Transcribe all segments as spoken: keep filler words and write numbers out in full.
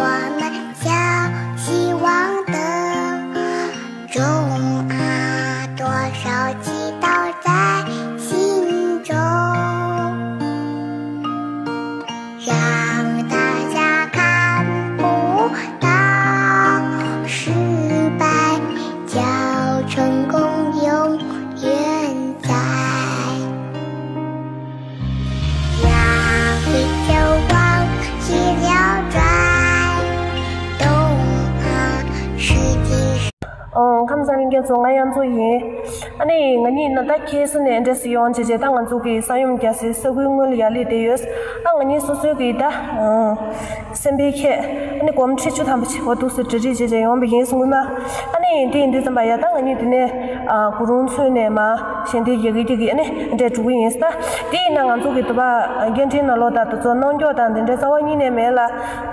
我们小希望的种啊，多少祈祷在心中，让大家看不到失败，叫成功永远在。 ཨང་། ཁམས་བཟང་ལྷན་རྒྱས་ཚོ། ང་གཡང་འཛུགས་ཡིན། ཨ་ནི་ང་གཉིས་ནི་ད་ཁྱེད་སུ་ནས་འདྲེ་སི་ཡོང་བྱས་བྱས། ད་ང་ཚོ་གི་ས་ཡོམ་རྒྱག་སའི་ས་ཁུལ་དངོས་ལ་ཡར་སླེབས་བསྡད་ཡོད། ཨ། ང་གཉིས་སོ་སོའི་གི་ད་ཨང་། སེམས་པའི་ཁྱད། ཨ་ནི་སྒོར་མོ་ཁྲི་བཅུ་ཐམ་པ་ཅིག་འོ་འདུག་སེ་གྲ་སྒྲིག་བྱས་བྱས་ཡོང་བ་ཡིན་སོང་ན། ཨ་ནི་དེ་ཡིན་དུས་ཙམ་པ་ཡ། ད་ང་གཉིས་དེ་ནས་ཨ་གུ་རུང་ཚོ་ནས་མར་ཞལ་འདེབས་རྒྱག་གི་རྒྱག་གི་ཨ་ནི་འདྲེ་འགྲོ་གི་ཡིན་ད། དེ་ཡིན་ན་ང་ཚོ་གི་དུ་བ་སྐད་འཕྲིན་ནང་ལོགས་དང་དེ་ཚོ་གནོང་འགྱོག་དང་དེ་འདྲའི་རྩ་བ་ཉིད་ནས་མེད་ལ།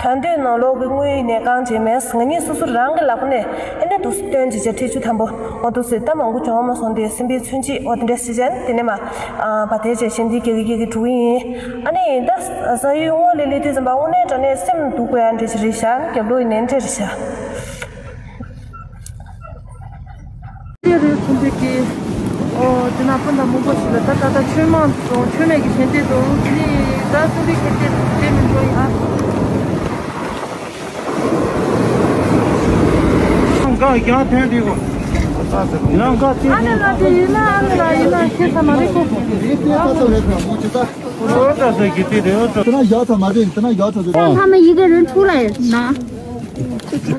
དོན་དུ་ནང་ལོགས་ཀྱི་དངུལ་ནས་རྐང་བྱས་མེད། ང་གཉིས་སོ་སོ་རང་གི་ལག་པ་ནས་ཨ་ནི་འདུག་སེ་བཏོན་བྱས་བྱས་ཁྲི་བཅུ་ཐམ་པ་འོ་འདུག་སེ། ད་མང་པོ་བྱུང་མ་སོང་དེ་སེམས་པའི་མཚོན་བྱེད་འོ་དེ་འདྲ་ཞིག་བྱས་དེ་ནས་མར་ཨ་བ་དེ་བྱས་ཞལ་འདེབས་རྒྱག་གི་རྒྱག་གི་འགྲོ་གི་ཡིན། ཨ་ནི་ད་ས་ཡུལ་དངོས་ལ་སླེབས་དུས་ཙམ་པ་དངོས་གནས་དྲང་གནས་སེམས་སྡུག་དགོས་ཡ་འདྲ་ཞིག་རེད་ཤག་རྒྱབ་ལོགས་ཡིན་ནའི་འདྲ་རེད་ཤག་དེ་རེད་ཚོ་འདི་གི། ཨོ། དེ་ན་སྤུན་ཟླ་མང་པོ་ཞིག་ལ་ད་ད་ལྟ་ཆོས་མང་སོང་། ཆོས་མེད་ཀྱི་ཞལ་འདེབས་དང་ནི་ད་སེམས་པའི་ཁྱད་དེ་དེ་མི་འགྲོ་ཡིན་ཨ། ང་ག་ཡང་ཐོན་དུས་གོ། ང་ག་ཐོན། ཨ་ནེ་ལ་དེ་ཡིན་ན་ཨ་ནེ་ལ་ཡིན་ན་ཤེས་ས་མ་རེད་ཁོ། ད་ལྟ་ཟེར་གྱི་དེ་རེད། དེ་ན་ཡག་ཐ་མ་རེད། དེ་ན་ཡག་ཐ་རེད། 让他们一个人出来拿。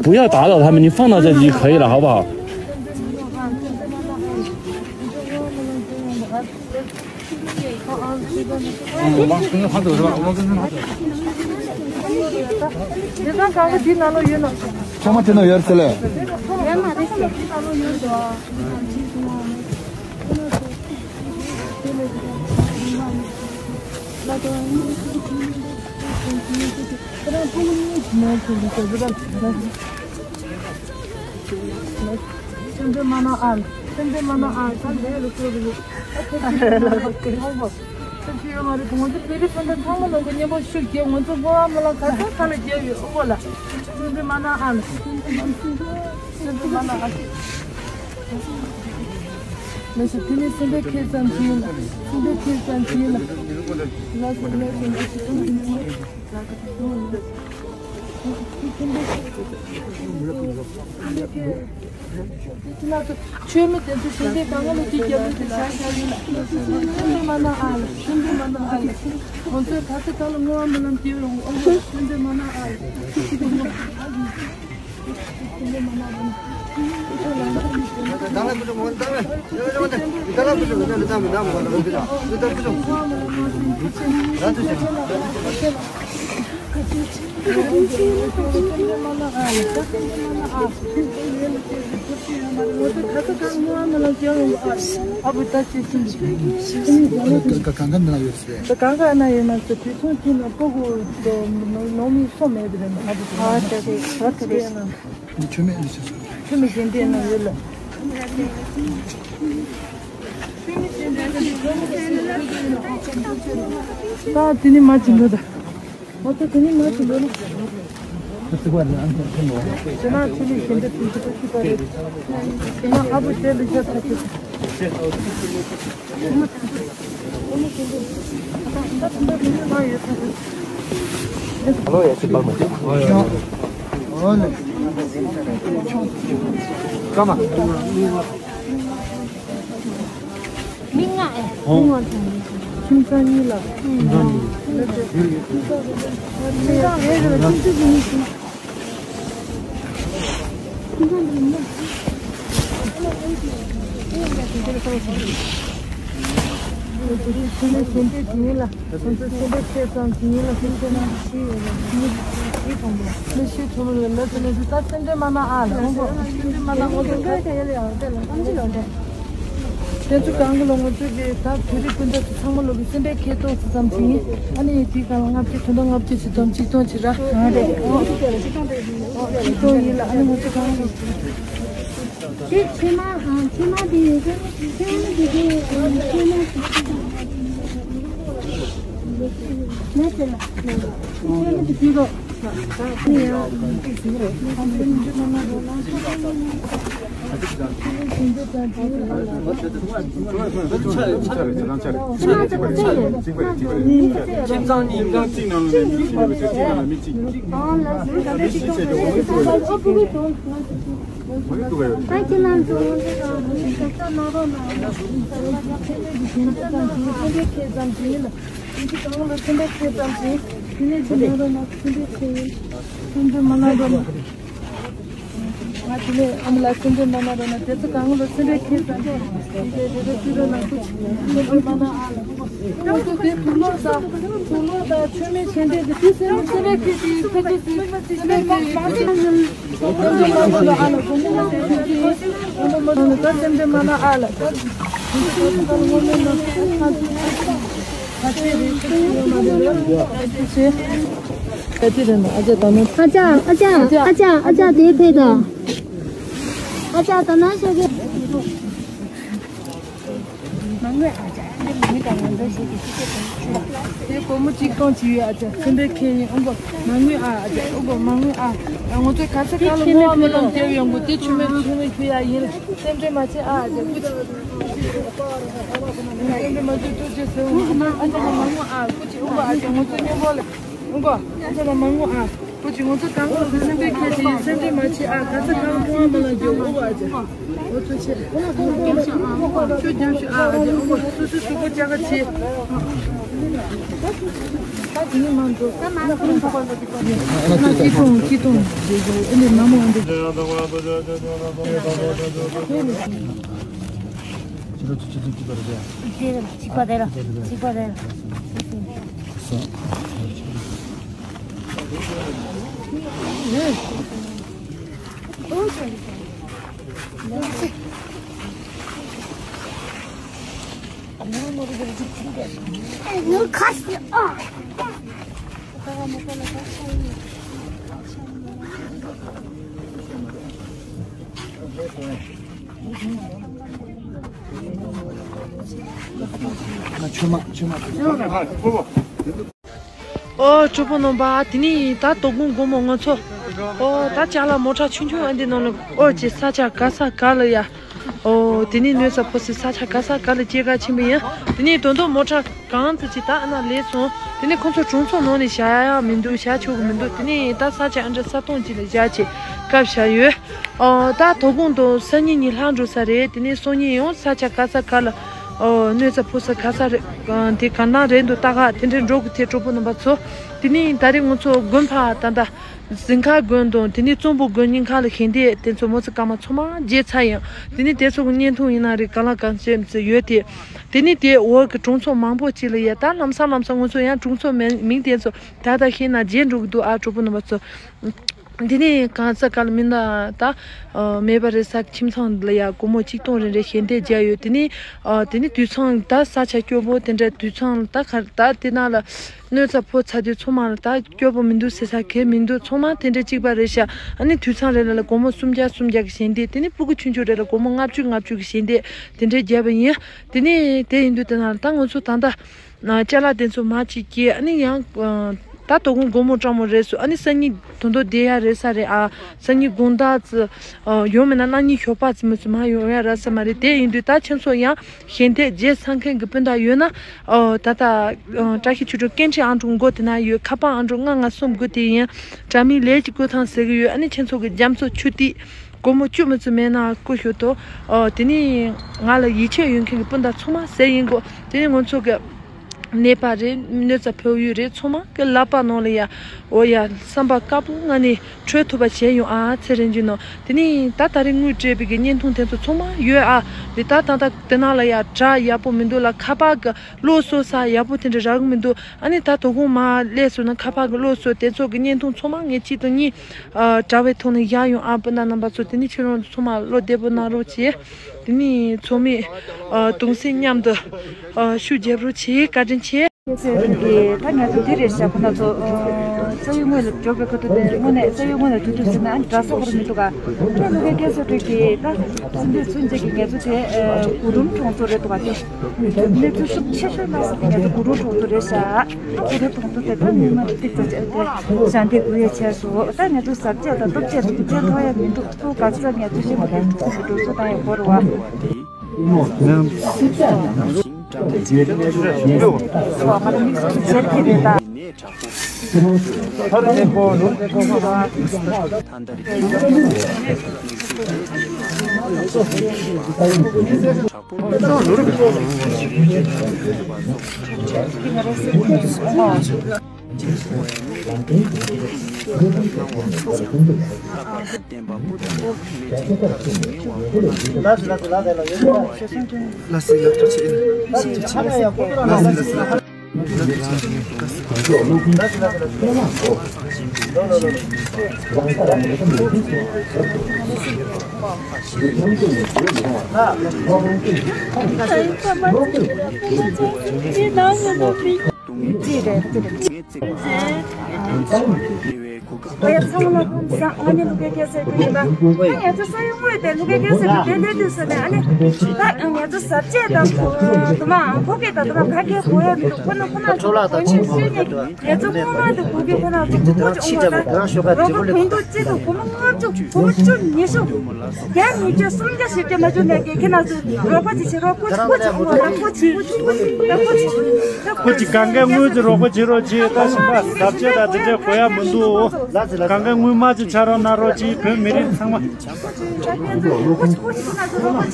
不要打扰他们，你放到这里就可以了，好不好？ ཚང་མ་དེ་ན་ཡོད་ཟེར་ལེ། སེམས་པའི་མ་ན་ཨ། སེམས་པའི་མ་ན་ཨ། ཁ་ལས་ལ་ཁུར་རེད། ཨ་ཁ་ཁ་ལ་ཁུར་རེད། ཁོང་ཚོ་བོད་རིགས་སྤུན་ཟླ་ཚང་མ་ལ་གི་སྙན་པོ་ཞུ་རྒྱུ། ང་ཚོ་ངོ་བ་མ་ལ་ག་ས་ག་ལ་རྒྱལ་ཡོད་ཨོ་བོ་ལ། སེམས་པའི་མ་ན་ཨ་ལ། སེམས་པའི་མ་ན་ཨ། མི་ཤི་དེ་ནི་སེམས་པའི་ཁེ་ཙམ་གྱིས་ལ། སེམས་པའི་ཁེ་ཙམ་གྱིས་ལ། ལ་སེམས་ལ་སེམས་ལ་སེམས་ལ་སེམས། ཆོས་མེད་དེ་ཚོ་ཞིང་སྡེ་གང་ག་ལ་དེ་རྒྱབ་ལ་དེ་བཞག་བཞག་ཡིན་ལ། སེམས་པའི་མ་ན་ཨ་ལ། སེམས་པའི་མ་ན་ཨ་ལ། ང་ཚོས་ག་ཚོད་ག་ལ་བསྔོ་བ་སྨོན་ལམ་བསྐྱེད་རུང་ཨོ་སེམས་པའི་མ་ན་ཨ་ལ། སེམས་པའི་མ་ན་ཨ་ལ། ཨ་བུ་ད་ཅི་ཞིག་གང་ག་ན་ཡོད་ཟེར། ད་གང་ག་ན་ཡོད་མ་ཟེར། དུས་ཚོད་ཅིག་ན་ཕྲུ་གུ་ནང་མི་སོ་མེད་པ་རེད། ཨ་བུ་ད་ཨ་ད་ག་ད་ག་ན་ཆོས་མེད་ནི་ཆོས་སོ། ཆོས་མེད་ཞལ་འདེབས་ན་ཡོད་ལ། ད་དེ་ནི་མ་ཅི་འདོད་ད། ཨོ་ད་དེ་ནི་མ་ཅི་འདོད་ན། དེ་ན་ཆོས་མེད་ཞལ་འདེབས་དུས་ཚོད་ཅི་པ་རེད། དེ་ན་ཨ་བུ་དེ་ལ་ཆ་ཚ་ཆེ། མི་ལྔ་ཨེ། མི་ལྔ་ཚང་མ། ཁྱིམ་ཚང་གཉིས་ལ། ཁྱིམ་ཚང་གཉིས་ལ། ཁྱིམ་ཚང་རེ་རེ་ལ་ཁྱིམ་ཚང་གཉིས་ཤིག་དེ་ཚོ་གང་གི་ལོ་ང་ཚོ་གི་ད་བོད་རིགས་སྤུན་ཟླ་ཚོ་ཚང་མ་ལོ་གི་སེམས་པའི་ཁེ་ཐོག་ཚོ་ཙམ་ཞིག་ཡིན། ཨ་ནི་དེའི་སྒང་ལ་ལྔ་བཅུ་དོན་དག་ལྔ་བཅུ་ཞིག་དང་ཆིག་སྟོང་ཞིག་ར། ཨ་རེད། ཆིག་སྟོང་ཡིན་ལ། ཨ་ནི་ང་ཚོ་གང་གི་དེ་ཕྱི་མ། ཨ། ཕྱི་མ་དེ་ཡོད་ཀྱི་ཕྱི་མ་དེ་དེ་ཕྱི་མ་ནས་དེ་ལ་ཕྱི་མ་དེ་དེ་ལ། ང་དེ་ནས་ཨ་མ་ལ་སེམས་ཁྲལ་མ་གནང་རོགས་གནང་། དེ་ཚོ་གང་ལ་སེམས་ཁྲལ་ཁྱེར་ཙམ་གྱིས་དེ་དེ་དེ་ཕྱི་རོལ་ནང་ཁུལ་སེམས་ཁྲལ་མ་གནང་ཨ་ལ། ང་ཚོ་དེ་དུག་ལོག་དང་དུག་ལོག་དང་མཆོད་མེ་ཞལ་འདེབས་དེ་དུས་སེམས་སེམས་ཁྲལ་ཁྱེར་ཏེ་ཕ་གི་སེམས་ཁྲལ་ཁྱེར་ཏེ་སེམས་ཁྲལ་མ་གནང་རོགས་ཨ་ལ། དགོང་མོ་ལ་དེ་ཚོ་གྱིས་དགོང་མོ་མ་གནང་ད་སེམས་ཁྲལ་མ་གནང་ཨ་ལ། ད་དེ་ཚོ་ད་ལ་ངོ་མ་ན་ཁ་ཚོ་ཁ་ཚོ་རེད་ཁྱེར་ཏེ་ཡོད་མ་རེད་ལ། ད་དེ་ཚོ་ཨ་ཅག་ཨ་ཅག་ཨ་ཅག་ཨ་ཅག་དེ་ཕེབས་དང་། ཨ་ཅག་ད་ན་ཤོག་གི། མ་དངུལ་ཨ་ཅག་འདི་མི་དང་ང་འདྲ་ཞིག་གི་ཅི་ཅི་དང་ཆུ་ལ། དེ་སྒོར་མོ་གཅིག་སྟོང་ཅིག་ཡོད་ཨ་ཅག་སེམས་པའི་ཁེ་ཡིན་ཨོ་གོ། མ་དངུལ་ཨ་ཨ་ཅག་ཨོ་གོ། མ་དངུལ་ཨ། ང་ཚོ་ག་ས་ག་ལ་ངོ་བ་མི་ལོང་བསྡད་ཡོང་གོ། དེ་ཆུ་མེད་ཆུ་མེད་ཁྱོད་ཡ་ཡིན་ལ་སེམས་ཁྲལ་མ་བྱེད་ཨ་ཨ་ཅག་སྐུ་མཁྱེན། སེམས་ཁྲལ་མ་བྱེད་ཐུགས་རྗེ་ཆེ་ཨོ་གོ། ཨ་ཅག་ལ་མ་དངུལ་ཨ་སྐུ་མཁྱེན་ཨོ་གོ། ཨ་ཅག་ང་ཚོ་མཉམ་པོ་ལ། ཨོ་གོ། ཨ་ཅག་ལ་མ་དངུལ་ཨ། ཨོ་ཅི་ང་ཚོ་གང་ག་སེམས་ཁྲལ་ཁྱེར་ཏེ་སེམས་ཁྲལ་མ་བྱེད་ཨ། ག་ས་གང་ཕོ་བ་མ་ལ་རྒྱུ་ཨོ་བ་ཨ་ཅག་ཨོ་ཚོ་ཆེ། ཁྱོད་རྒྱབ་ཤོག་ཨ་ཨ་ཅག་ཨོ་གོ། སོ་སོའི་གཟུགས་པོ་ལྕགས་ཁ་བྱེད། ད་དེ་ནི་མ་འགྲོ། ད་མ་འགྲོ། ཨ་ཅག་ལ་སྐྱིད་ཐོང་སྐྱིད་ཐོང་། ཨེ་ནི་ན་མོ་ཨ་འདི། གཅིག་པ་དེ་ལ་གཅིག་པ་དེ་ལ། ཨོ་གྲོགས་པོ་རྣམ་པ། དེ་ནས་ད་དོ་དགོང་དགོང་མོ་ང་ཚོ་ཨོ་ད་ཅ་ལག་མོ་ཊ་ཆུང་ཆུང་ཨ་འདི་ནང་ལ་ཨོ་ཅེ་ས་ཆ་ག་ས་ག་ལ་ཡ། ཨོ་དེ་ནས་གནོད་འཚེ་ཕོག་སའི་ས་ཆ་ག་ས་ག་ལ་སྐྱེལ་ག་ཕྱིན་པ་ཡིན། དེ་ནས་དོན་དུ་མོ་ཊ་གང་ཙི་ཅི་ད་ཨ་ན་ལས་སོང་། དེ་ནས་ཁོང་ཚོ་གྲོང་ཚོ་ནང་ནས་བཞག་ཡ་མི་འདུག་བཞག་ཆོག་གི་མི་འདུག་དེ་ནས་ད་ས་ཆ་ཨ་འདྲ་ས་སྟོང་ཅིག་ལ་བཞག་བྱས་བཀབ་བཞག་ཡོད། ཨོ་ད་དོ་དགོང་དང་སང་ཉིན་གཉིས་ལྷག་འགྲོ་ས་རེད། དེ་ནས་སང་ཉིན་ཡང་ས་ཆ་ག་ས་ག་ལ་ཨོ་གནོད་འཚེ་ཕོག་ས་ག་ས་རེད། ཨ་དེ་ག་ན་རེད་འདུག་ལྟ་ག་དེ་འདྲའི་འགྲོ་གི་ཐལ། གྲོགས་པོ་རྣམ་པ་ཚོ། དེ་ནས་ད་རེས་ང་ཚོ་དགོན་པ་ད་ལྟ་གཟིམ་ཁ་དགོན་དང་དེ་ནས་གཙང་པོ་དགོན་གཉིས་ཁ་ལ་ཞལ་འདེབས་དེ་ཚོ་མོ་ཚོ་སྐར་མ་ཚང་མ་བརྗེད་ཚར་ཡང་། དེ་ནས་དེ་ཚོ་གི་བརྙན་ཐུང་ཡིན་ན་རེད། གང་ལ་གང་འཚམ་ཚོ་ཡོད་དེ། དེ་ནས་དེ་འོག་གི་གྲོང་ཚོ་མང་པོ་ཅིག་ལ་ཡ་ད་ལམ་སང་ལམ་སང་ང་ཚོ་ཡང་གྲོང་ཚོ་མིང་མིང་དེ་ཚོ་ད་ལྟ་ཤེས་ན་བརྗེད་འགྲོ་གི་འདུག་ཨ། གྲོགས་པོ་རྣམ་པ་ཚོ། འདི་ནས་གང་ས་ག་ལ་མི་སྣ་ད་མེད་པ་རེད་ས་ཁྱིམ་ཚང་ལ་ཡ་སྒོར་མོ་གཅིག་སྟོང་རེ་རེ་ཞལ་འདེབས་བརྒྱབ་ཡོད། དེ་ནས་དེ་ནས་དུད་ཚང་ད་ས་ཆ་སྐྱོ་པོ་དེ་འདྲ་དུད་ཚང་ད་ག་ད་དེ་ནང་ལ་གནོད་འཚེ་ཕོག་ཚར་དུས་ཚང་མ་ལ་ད་སྐྱོ་པོ་མི་འདུག་ཟེར་ས་གང་མི་འདུག་ཚང་མ་དེ་འདྲ་གཅིག་པ་རེད་ཤག་ཨ་ནི་དུད་ཚང་རེ་ལ་ལ་སྒོར་མོ་སུམ་བརྒྱ་སུམ་བརྒྱ་གི་ཞལ་འདེབས། དེ་ནས་སྤུ་གུ་ཆུང་ཆུང་རེ་ལ་སྒོར་མོ་ལྔ་བཅུ་ལྔ་བཅུ་གི་ཞལ་འདེབས་དེ་འདྲ་བརྒྱབ་པ་ཡིན། དེ་ནས་དེ་ཡིན་དུས་དེ་ན་ད་ང་ཚོ་ད་ལྟ། ཅ་ལག་དེ་ཚོ་མར་ཅིག་སྐྱེལ། ཨ་ནི་ཡང་ད་དོ་དགོང་དགོང་མོ་སྤྲང་མོ་རེད་སོ། ཨ་ནི་སང་ཉིན་དོན་དུ་བསྡད་ཡ་རེད་ས་རེད་ཨ། སང་ཉིན་དགོང་དག་ཙི་ཡོང་མེད་ན་གནངས་ཉིན་ཞོགས་པ་ཙི་མོ་ཙི་མར་ཡོང་ཡ་ར་ས་མ་རེད། དེ་ཡིན་དུས་ད་ཁྱེད་ཚོ་ཡང་ཞལ་འདེབས་བརྗེད་ཚར་མཁན་གྱི་སྤུན་ཟླ་ཡོད་ན། ད་ལྟ་བཀྲ་ཤིས་ཆོས་སྒྲོན་སྐད་འཕྲིན་ཨང་གྲངས་མགོ་དེ་ན་ཡོད། ཁ་པར་ཨང་གྲངས་ལྔ་ལྔ་གསུམ་དགུ་དེ་ཡིན། དྲ་མིག་ལས་ཀྱི་བསྐུར་ཐང་ཟེར་གི་ཡོད། ཨ་ནི་ཁྱེད་ཚོ་གི་རྒྱ་མཚོ་ཆུ་ཐིགས། སྒོར་མོ་བཅུ་མི་ཚོ་མེད་ན་བསྐུར་ཤོག་དོ། ཨོ་དེ་ནས་ང་ལ་ཡིད་ཆེས་ཡོད་མཁན་གྱི་སྤུན་ཟླ་ཚང་མ་ཟེར་ཡིན་གོ། དེ་ནས་ང་ཚོ་གི་ནད་པ་རེད། གནོད་འཚེ་ཕོག་ཡུལ་རེད། ཚང་མ་གི་ལག་པ་ནང་ལ་ཡ་ཨོ་ཡ་བསམ་པ་དཀར་པོ་ངང་ནས་འཕྲོད་ཐུབ་པ་བྱས་ཡོང་ཨ། ཚེ་རིང་ཅུ་ནོ། དེ་ནས་ད་ད་རེས་དངུལ་སྤྲད་པའི་གི་བརྙན་ཐུང་དེ་ཚོ་ཚང་མ་ཡོད་ཨ། རེད། ད་ད་ད་དེ་ནང་ལ་ཡ་དྲ་ཡག་པོ་མི་འདུག་ལ། ཁ་པར་གི་གློག་གསོག་ས་ཡག་པོ་དེ་འདྲ་རག་གི་མི་འདུག་ཨ་ནི་ད་དོ་དགོང་མར་སླེབས་སོང་ན་ཁ་པར་གི་གློག་གསོག་དེ་ཚོ་གི་བརྙན་ཐུང་ཚང་མ་ངས་གཅིག་དང་གཉིས་ཨ་དྲ་བའི་ཐོག་ནས་བཞག་ཡོང་ཨ། སྤུན་ཟླ་རྣམ་པ་ཚོ། དེ་ནི་ཁྱེད་རང་ཚང་མ་བློ་བདེ་པོ་གནང་རོགས་བྱེད། དེ་ནི་ཚང་མས་ཨ་གདུང་སེམས་མཉམ་དུ་ཨ་ཤུགས་རྒྱབ་རོགས་བྱེད། བཀའ་དྲིན་ཆེ། ཁྱེད་ཚོས་དེ་ད་ང་ཚོ་འདི་རེད་ཟེར་ཁོ་ན་ཚོ་ཨ། ས་ཡུལ་དངོས་ལ་འབྱོར་བའི་ཁ་ཐུག་དེ་དངོས་གནས་ས་ཡུལ་དངོས་ལ་འབྱོར་དུས་ཟེར་ན་ཨ་ནི་འདྲ་ས་ཁོ་རང་མི་འདུག་ག་ཨ་ནི་ལྷུ་ཁེ་སྐལ་བཟང་སྒྲོལ་གྱིས་ད་སེམས་ཁྲལ་ཚུན་ཆད་ཀྱི་ངལ་རྩོལ་དེ་ཨ་དགུ་སྒྲུང་གྲོང་ཚོ་རེད་འདུག་ག་དེ་གནས་ཚུལ་ཤུགས་ཆེ་ཤོས་གནང་ས་དེ་ངལ་རྩོལ་དགུ་སྒྲུང་གྲོང་ཚོ་རེད་ཤག་ཨ་དགུ་སྒྲུང་གྲོང་ཚོ་དེ་ད་ཉི་མ་ཏིག་ཙམ་ཅིག་དེ་ཞལ་འདེབས་དགོས་ཡས་བྱས་སོང་། ད་ངལ་རྩོལ་གཟབ་རྒྱས་དང་སྟོབས་ཆེ་རེད་དེ་ཕན་ཐོགས་ཡས་མི་འདུག་ཐུགས་དགའ་ཚོར་ངལ་རྩོལ་ཆེན་པོ་དེ་ཚོ་གྲོང་ཚོ་བཏང་ཡས་སྐོར་བ། ཅི་རེད། ཨ་ཡ་ཚང་མ་ལ་ཁམས་བཟང་། ང་ནི་ལྷུ་ཁེ་སྐལ་བཟང་སྒྲོལ་ཡིན་པ། ཨ་ང་ཚོ་ས་ཡུལ་དངོས་དེ་ལྷུ་ཁེ་སྐལ་བཟང་གི་དེ་འདྲའི་དུས་སུ་ནས་ཨ་ནི་ད་ང་ཚོ་གཟབ་རྒྱས་དང་དུ་མ་ཕོ་སྐད་དང་དུ་མ་ག་གེ་གོ་ཡ་མི་འདུག་ཁོ་ན་ཁོ་ན་ཚོ་གོ་ཆེན་ཤོས་ནས་ང་ཚོ་ཁོ་ན་དུ་གོ་གེ་ཁོ་ན་ཚོ་གོ་ཆེན་ཤོས་ནས་རོགས་པ་གོང་ཐོག་གཅིག་དང་སྒོར་མོ་ལྔ་བཅུ་སྒོར་མོ་བཅུ་ཉི་ཤུ་བརྒྱ་ཉིས་བརྒྱ་སུམ་བརྒྱ་བཞི་བརྒྱ་མ་བྱུང་ནས་ཀྱི་ཁྱེད་རང་ཚོ་རོགས་པ་ཅིག་བྱེད་རོགས། ཁོ་ཅིག་ཁོ་ཅིག་ཁོ་ཅིག་ཁོ་ཅིག་ཁོ་ཅིག་ཁོ་ཅིག་ཁོ་ཅིག་གང་ག་དངུལ་གྱི་རོགས་པ་བྱེད་རོགས་གྱིས། ད་ཞིང་པ་ཟབ་ཆས་དང་དེ་འདྲས་གོ་ཡ་མི་འདུག་གང་ག་དངུལ་མ་ཅིག་ཆ་རོགས་གནང་རོགས་གྱིས། བོད་མི་རིགས་ཚང་མ། ཨོ་ལེགས་ཀྱི་བའི་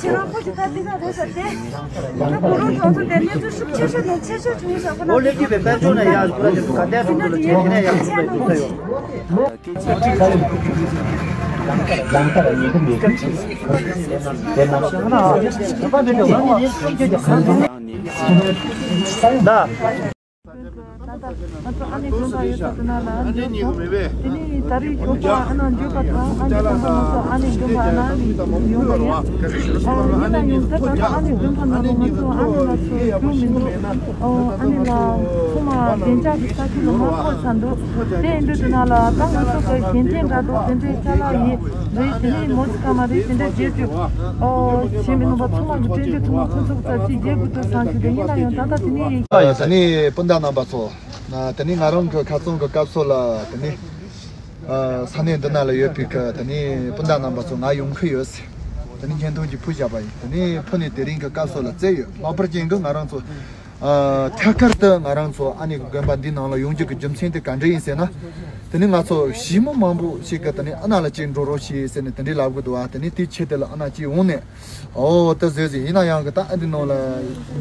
དཔལ་འབྱོར་ནས་ཡར་འགྲོ་ལ་དེ་ག་འདྲས་འགྲོ་འགྲོ་ཆེ་ཆེ་ཆུང་ཆུང་ཞོག་ཁོ་ན་དེ་འདྲ་ཡིན་ན་ཡང་ཆེ་ན་དེ་འདྲ་ཡིན་ན་ཡང་ཆེ་ན་འགྲོ་ས་ཡོད། ད། ང་ཚོ་ཨ་ནེ་དགོན་པ་ཡོད་ས་དེ་ན་ལ་འདུག་དེ་ནས་ད་རེས་ཞོགས་པ་ཨ་ནེ་འདུག་པ་དང་ཨ་ནེ་དགོན་པ་ང་ཚོ་ཨ་ནེ་དགོན་པ་ན་ཡོང་བ་ཡིན། ཨོ་ཡིན་ན་ཡང་ད་ད་ལྟ་ཨ་ནེ་དགོན་པ་ན་ལ་ང་ཚོ་ཨ་ནེ་ལ་ཚོ་རྒྱུ་མི་འདུག་ཨོ་ཨ་ནེ་ལ་ཚང་མ་བདེ་འཇགས་ཀྱི་ས་ཁུལ་ལ་མ་འཁོར་ཚར་འདུག་དེ་ཡིན་དུས་དེ་ན་ལ་ད་ང་ཚོ་གི་གཞན་བརྟེན་འདྲ་འདུག་དེ་འདྲའི་ཅ་ལག་ཡིན་རེད། དེ་ནས་མོ་ཙི་ཀ་མ་རེད། དེ་འདྲ་བརྗེད་དུས་ཨོ་བྱེད་མི་ནུས་པ་ཚང་མ་གི་སྤྲོད་འཇུག་ཚང་མ་ཁོ་ཚོ་གི་ཚབ་ཅིག་རྒྱལ་དགོས་འདུག་བསམ་གྱི་འདུག་ཡིན་ན་ཡང་ད་ལྟ་དེ་ནས། ད་ནི་སྤུན་ཟླ་རྣམ་པ་ཚོ། ན་དེ་ནི་ང་རང་གི་ཁ་རྩང་གི་སྐབས་སུ་ལ་དེ་ནི་ཨ་ས་གནས་འདི་ན་ལ་ཡོད་པའི་གི་དེ་ནི་སྤུན་ཟླ་རྣམ་པ་ཚོ་ང་ཡོང་གི་ཡོད་ཟེར། དེ་ནི་བརྙན་ཐུང་ཅིག་ཕུལ་བཞག་པ་ཡིན། དེ་ནི་ཕུལ་ནས་དེ་རིང་གི་སྐབས་སུ་ལ་བཙལ་ཡོད། ལྷག་པར་ཅན་གི་ང་རང་ཚོ་ཨ་ཐད་ཀར་དུ་ང་རང་ཚོ་ཨ་ནི་གི་དགོན་པ་འདི་ནང་ལ་ཡོང་རྒྱུ་གི་རྒྱུ་མཚན་དེ་ག་འདྲ་ཡིན་ཟེར་ན། དེ་ནི་ང་ཚོ་ཞི་མོ་མང་པོ་ཞིག་གི་དེ་ནི་ཨ་ན་ལ་ཅིག་འགྲོ་རོགས་ཞེས་ཟེར་ནས་དེ་འདྲའི་ལབ་གི་འདུག་ཨ་དེ་ནི་དེའི་ཆེད་དུ་ལ་ཨ་ན་ཅིག་འོང་ནས། ཨོ་ད་བཟོས་ཟིན་ཡིན་ན་ཡང་གི་ད་ཨ་འདི་ནང་ལ་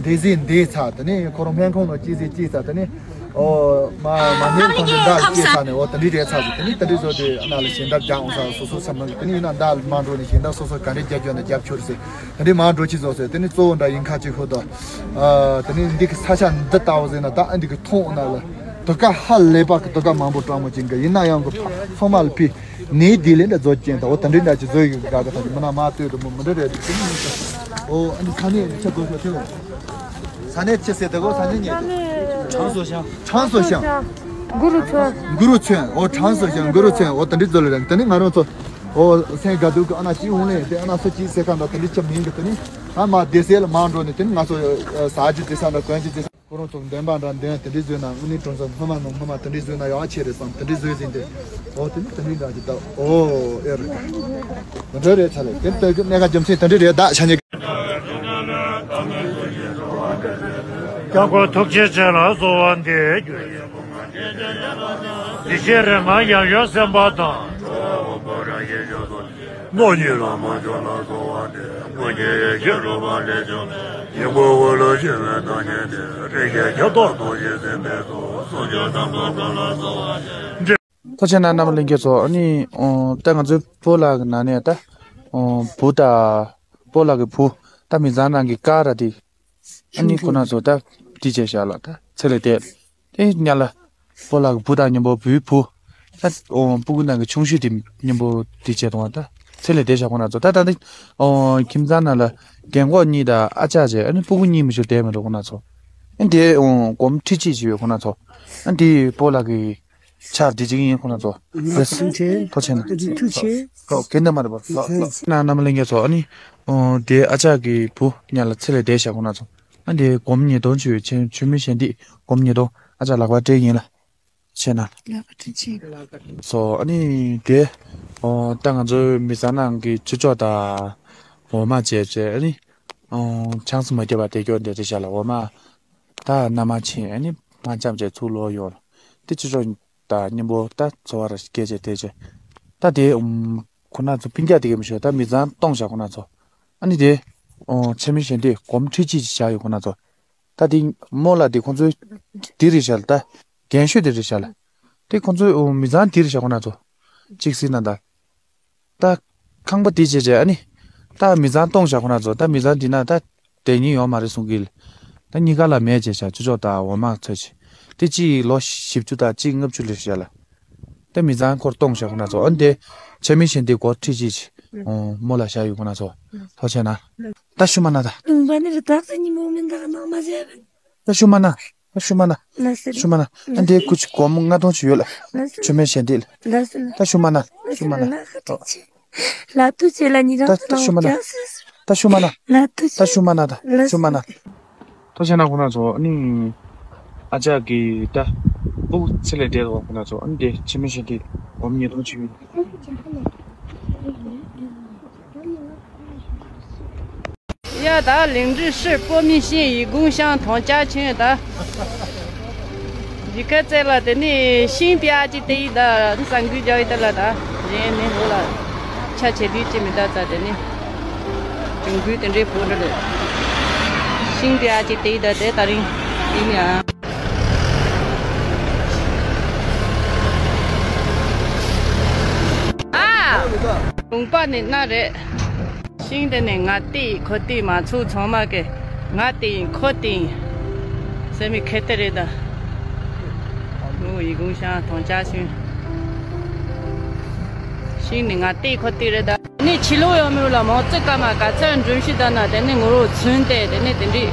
འདས་ཟིན་འདས་ཚར། དེ་ནས་ཁོ་རང་སྨན་ཁང་ནང་སྐྱེས་ཟིན་སྐྱེས་ཚར། དེ་ནས་ཨོ་མ་མ་ཉེས་ཁང་དུ་འདར་སྐྱེས་ཚར་ནས་ཨོ་དེ་འདྲའི་རེད་ཚར་ཟིན། དེ་ནས་དེ་འདྲའི་བཟོ་དེ་ཨ་ན་ལ་ཞིང་འདར་རྒྱག་འོང་ས་སོ་སོ་ས་མ་གི་དེ་ནས་ཡིན་ན་འདར་མ་འགྲོ་ནས་ཞིང་འདར་སོ་སོ་ག་འདྲའི་རྒྱབ་སྐྱོར་ན་རྒྱབ་ཆོར་ཟིན། དེ་འདྲའི་མ་འགྲོ་ཅི་བཟོ་ཟིན། དེ་ནས་གཙོ་བོ་འདྲ་ཡིན་ཁ་ཅིག་ཧུ་དོ། ཨ་དེ་ནས་འདི་གི་ས་ཆ་འདི་ལྟ་བུ་ཟིན་ན་ད་ཨ་འདི་གི་ཐོང་ཨ་ན་ལ་དུ་ཀ་ཧ་ལས་པ་གི་དུ་ཀ་མང་པོ་སྤྲང་མོ་ཅན་གི་ཡིན་ན་ཡང་གི་ཚང་མ་ལ་ཕི། ནས་དེ་ལས་འདྲ་བཟོ་ཅན་དང་འོ་དེ་འདྲའི་འདྲ་ཅིག་བཟོ་ཡི་ག་ག་ཐག་ཅིག་མི་ན་མ་ལྟོས་དུ་མོ་མི་འདྲ་རེད། དེ་ནི་ཨོ་ཨ་ནི་ས་གནས་ཆ་དགོས་ཤོག་ཐེ་བོ། ས་གནས་ཆི་ཟེར་དེ་གོ་ས་གནས་ཉེ་དུ་ཁྲང་སོ་ཤང་། ཁྲང་སོ་ཤང་། གུ་རུ་ཚོན། གུ་རུ་ཚོན། ཨོ་ཁྲང་སོ་ཤང་གུ་རུ་ཚོན། ཨོ་དེ་འདྲའི་བཟོ་ལ་རེད། དེ་ནི་ང་རང་ཚོ་ཨོ་སེང་ག་དུ་གི་ཨ་ན་ཅི་འོང་ལེ་དེ་ཨ་ན་སུ་ཅི་ཟེར་ག་འདྲ་དེ་འདྲའི་ཆ་མིན་གི། དེ་ནི་ང་མ་བདེ་སེ་ལ་མ་འགྲོ་ནས་དེ་ནི་ང་ཚོ་ཟ་རྒྱུ་དེ་ས་འདྲ་གོན་རྒྱུ་དེ་ས། ཁོ་རང་ཚོ་འདོན་པ་འདྲ་འདོན་དེ་འདྲའི་བཟོས་ན་དངོས་གནས་གྲོང་ཚོ་སྔོན་མ་ནང་སྔོན་མ་དེ་འདྲའི་བཟོས་ན་ཡག་ཆེ་རེད་བསམ། དེ་འདྲའི་བཟོས་ཟིན་ཏེ། ཨོ་དེ་ནི་དེ་འདྲའི་འདྲ་ཅིག་ད་ཨོ་ཨེ་རེད། དེ་འདྲ་རེད་ཚ་རེད། དེ་ལྟ་གི་གནད་འགག་རྒྱུ་མཚན་དེ་འདྲའི་རེད། ད་ཆ་ཉེ་ཀྱང་ཁོ་ཐུགས་རྗེ་ཆེ་ལ་གསོལ་བ་འདེབས་རྒྱུ་ཡིན། འདི་ཕྱིར་རེ་ང་ཡང་ཡོད་སེམས་པ་དང་། ནོ་ཉི་ལ་མ་འཇོག་ལ་གསོལ་བ་འདེབས། སྐུ་ཉིད་ཡེ་ཤེས་རོལ་པ་ལས་བྱུང་། ཡིད་ཁོ་བོ་ལ་ཞི་བའི་བདག་ཉིད་དེ། རིགས་ཀྱི་ཁྱབ་བདག་རྡོ་རྗེ་སེམས་དཔའི་ཚོགས། སུ་མཆོག་དམ་པ་ཀུན་ལ་གསོལ་བ་འདེབས། ཐུགས་རྗེ་གནང་རྣམ་པ་ལྷན་རྒྱས་ཚོ། ཨ་ནི་ཨོ་ད་ང་ཚོའི་སྤོ་ལགས་ཀྱི་ནང་ནས་ད་ཨོ་བུ་དང་སྤོ་ལགས་ཀྱི་བུ་ད་མི་ཚང་ནང་གི་ཀ་ར་དེ་ཨ་ནི་ཁོ་ན་ཚོ་ད་དེ་བྱས་བཞག་ལ་ད་ཚེ་ལས་འདས། དེ་ཉ་ལ་སྤོ་ལགས་ཀྱི་བུ་དང་མཉམ་པོ་བུའི་བུ་ད་ཨོ་སྤུ་གུ་ནང་གི་ཆུང་ཤོས་དེ་མཉམ་པོ་དེ་བྱས་དང་ད་ཚེ་ལས་འདས་བཞག་ཁོ་ན་ཚོ། ད་ད་ནི་ཨོ་ཁྱིམ་ཚང་ནང་ལ་རྒན་གོག་གཉིས་དང་ཨ་ཅག་བྱས། ཨ་ནི་སྤུ་གུ་གཉིས་མི་ཤོར་བསྡད་མི་འགྲོ་ཁོ་ན་ཚོ། ཨ་ནི་དེ་ཨོ་སྒོམ་ཁྲི་གཅིག་བྱས་ཡོད་ཁོ་ན་ཚོ། ཨ་ནི་དེ་སྤོ་ལགས་ཀྱི་ ཆར་འདི་གཅིག་ཡིན་ཁོ་ན་ཚོ། ལགས་སོ། ཐུགས་རྗེ་ཆེ། ཐུགས་རྗེ་ཆེ་ན། ཐུགས་རྗེ་ཆེ། ཨོ་ཁྱེད་འདི་མ་རེད་པ། ལགས་ལགས། ན་རྣམ་པ་ལྷན་རྒྱས་ཚོ། ཨ་ནི་ཨོ་དེ་ཨ་ཅག་གི་བུ་ཉ་ལ་ཚེ་ལས་འདས་ཤག་ཁོ་ན་ཚོ། ཨ་འདི་སྒོར་མོ་ཉིས་སྟོང་བྱོས་ཆེན་མཆོད་མེ་ཞལ་འདི་སྒོར་མོ་ཉིས་སྟོང་ཨ་ཅག་ལག་པ་སྤྲད་ཡིན་ལ། ཆེ་ན། ལག་པ་སྤྲད་ཆེ། སོ་ཨ་ནི་དེ་ཨོ་ད་ང་ཚོའི་མི་ཚང་ནང་གི་ཆུ་ལྕོག་དང་འོ་མ་བྱས་བྱས། ཨ་ནི་ཨོ་ཆང་ས་མ་བརྒྱབ་པ་དེ་སྐྱོ་འདྲ་རེད་ཤག་ལ། འོ་མ་ད་ན་མ་ཕྱིན། ཨ་ནི་མ་འཆམ་བྱས་ཚུར་ལོག་ཡོང་ལ། དེ་ཆུ་ལྕོག་དང་མཉམ་པོ་ད་འཚོ་བ་ར་སྐད་ཆ་དེ་བྱས། ད་དེ་ཨུམ་ཁོ་ན་ཚོ་སྤུན་ཀྱག་དེ་ག་མི་ཤོད། ད་མི་ཚང་སྟོང་བཞག་ཁོ་ན་ཚོ། ཨ་ནི་དེ་ཨོ་མཆོད་མེ་ཞལ་འདི་སྒོར་མོ་ཁྲི་གཅིག་ཅིག་བཞག་ཡོད་ཁོ་ན་ཚོ། ད་དེ་རྨོ་ལགས་དེ་ཁོང་ཚོའི་དེ་རེད་ཤག་ལ། ད་རྒན་ཤོས་དེ་རེད་ཤག་ལ། དེ་ཁོང་ཚོའི་ཨོ་མི་ཚང་དེ་རེད་ཤག་ཁོ་ན་ཚོ། གཅིག་སྲིད་ན་ད། ད་ཁང་པ་དེ་བྱས་བྱས། ཨ་ནི་ད་མི་ཚང་སྟོང་བཞག་ཁོ་ན་ཚོ། ད་མི་ཚང་དེ་ན་ད་དེ་ཉིན་ཡོང་མ་རེད་གསུང་གི་ལ། ད་གཉིས་ཀ་ལ་མེད་བྱས་བྱས་ཆུ་ལྕོག་དང་འོ་མ་ཚོས་བྱས། དེ་གཅིག་ལོ་བཞི་བཅུ་དང་གཅིག་ལྔ་བཅུ་ལས་བྱས་ལ། ད་མི་ཚང་ཁོར་སྟོང་བཞག་ཁོ་ན་ཚོ། ཨ་ནི་དེ་མཆོད་མེ་ཞལ་འདི་སྒོར་ཁྲི་གཅིག་ཅིག་ཨོ་རྨོ་ལགས་བཞག་ཡོད་ཁོ་ན་ཚོ། ཐུགས་རྗེ་ཆེ་ན། ད་ཤུ་མ་ན་ད། ལུང་པ་ནི་རི་དྭགས་སུ་ཉིན་མོ་མི་འདག་ནང་མ་བྱས། ད་ཤུ་མ་ན། ད་ཤུ་མ་ན། ལགས་སོ། ཤུ་མ་ན། ཨ་འདི་ཀུ་ཅི་སྒོར་མོ་ལྔ་སྟོང་ཅིག་ཡོད་ལ། ལགས་སོ། མཆོད་མེ་ཞལ་འདི་ལ། ལགས་སོ། ད་ཤུ་མ་ན། ཤུ་མ་ན། ལགས་སོ། ལགས་སོ། ལགས་ཐུགས་རྗེ་ལ་ཉིན་རང་ད་ད་ཤུ་མ་ན། ལགས་སོ། ད་ཤུ་མ་ན། ལགས་ཐུགས་རྗེ། ད་ཤུ་མ་ན་ད། ལགས་སོ། ཤུ་མ་ན། ཐུགས་རྗེ་ཆེ་ན་ཁོ་ན་ཚོ། ཨ་ནི་ཨ་ཅག་གི་ད་སྤུ་གུ་ཚེ་ལས་འདས་སོང་ཁོ་ན་ཚོ། ཨ་ནི་དེ་མཆོད་མེ་ཞལ་འདི་སྒོར་མོ་ཉིས་སྟོང་ཅིག་ཡོད། 要到灵芝市波密县义工乡唐家村的。你看这了，等你新标记的一的，你上个交易的了的，人没有了，恰切的这么大在等你，整个等这波着的，新标记的一的在打人，你们啊。 ཨ། ལུང་པ་ནི་ན་རེད། ཤིང་དེ་ནི་ང་དེ་ཁོ་དེ་མ་ཚུགས་ཚང་མ་གི་ང་དེ་ཁོ་དེ་སེ་མི་ཁེ་ཏེ་རེད་ད། ཨོ་ཡི་གུང་ཤང་ཐང་ཅ་ཤིང་། ཤིང་ནི་ང་དེ་ཁོ་དེ་རེད་ད། དེ་ནས་ཕྱི་ལོགས་ཡོང་མི་ལ་མང་ཚོགས་སྐར་མ་ག་ཚོད་འགྲིམ་ཤི་ད་ན། དེ་ནས་ངུ་རོ་ཚུན་ཏེ་དེ་ནས་དེ་འདྲའི་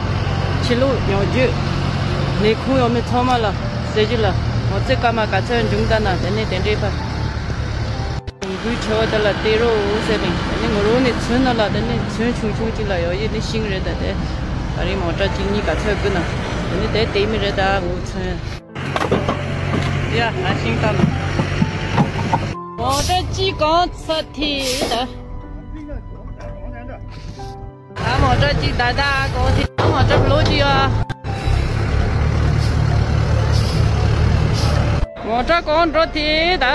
ཕྱི་ལོགས་ཡོང་རྒྱུ་ལས་ཁུངས་ཡོང་མི་ཚང་མ་ལ་ཟེར་རྒྱུ་ལ། མང་ཚོགས་སྐར་མ་ག་ཚོད་འགྲིམ་ད་ན། དེ་ནས་དེ་འདྲའི་ཕ་འགུལ་ཆེ་བ་དེ་ལ་བལྟས་རོགས་ཟེར་ནས། དེ་ནས་ངུ་རོ་ནས་ཚུན་ན་ལ། དེ་ནས་ཚུན་ཆུང་ཆུང་ཅིག་ལ་ཡོད་ཡིན་ནི་ཤིང་རེད་ད། དེ་ད་རིང་མོ་ཊ་གཅིག་གཉིས་ག་ཚོད་དགོས་ན། དེ་ནས་དེ་དེ་མི་རེད་ད་ངུ་ཚུན། ཡ། ང་ཤིང་ཏམ། མོ་ཊ་གཅིག་གང་ཚ་ཐི་ད། ད་མོ་ཊ་གཅིག་ད་ད་གང་ཐི། ད་མོ་ཊ་བློ་གཅིག་ཡ། མོ་ཊ་གང་འགྲོ་ཐི་ད།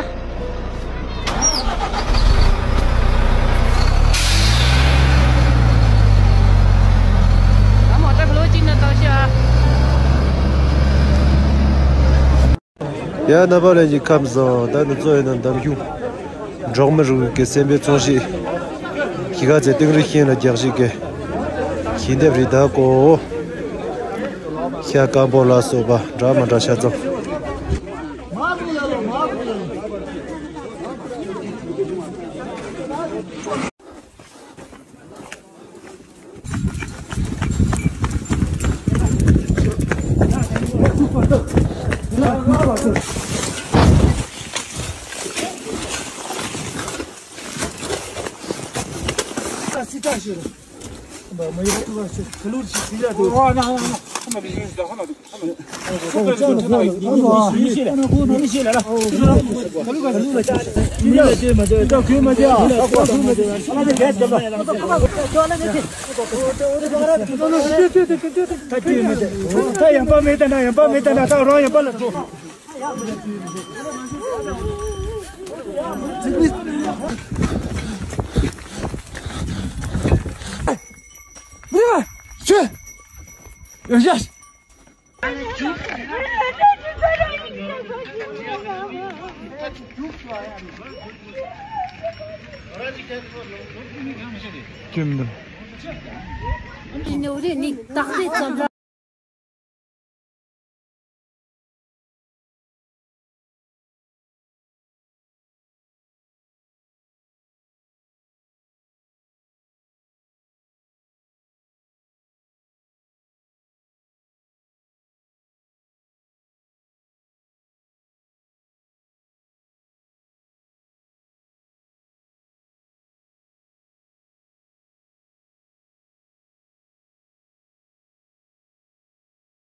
ད་མོ་ཊ་བློ་གཅིག་ན་ད་ཤི་ཨ། ཡ། རྣམ་པ་ལྷན་རྒྱས་ཁམས་བཟང་། ད་ནི་གཙོ་ཡིན་ན་འདམ་གཞུང་འབྲོག་མི་རིགས་ཀྱི་སེམས་པའི་ཚོང་གཞིས་གཞིས་ཀ་རྩེ་སྟེང་རི་ཤིང་ལ་རྒྱག་ཞིག་གི་ཤིང་འདེབས་རི་དྭགས་གོ། ཤ་སྐམ་པོ་ལ་སོགས་པ་འདྲ་མི་འདྲ་ཆ་ཚང་། ད་ཡང་པ་མེད་ད་ན། ཡང་པ་མེད་ད་ན། ད་རང་ཡང་པ་ལ་འགྲོ།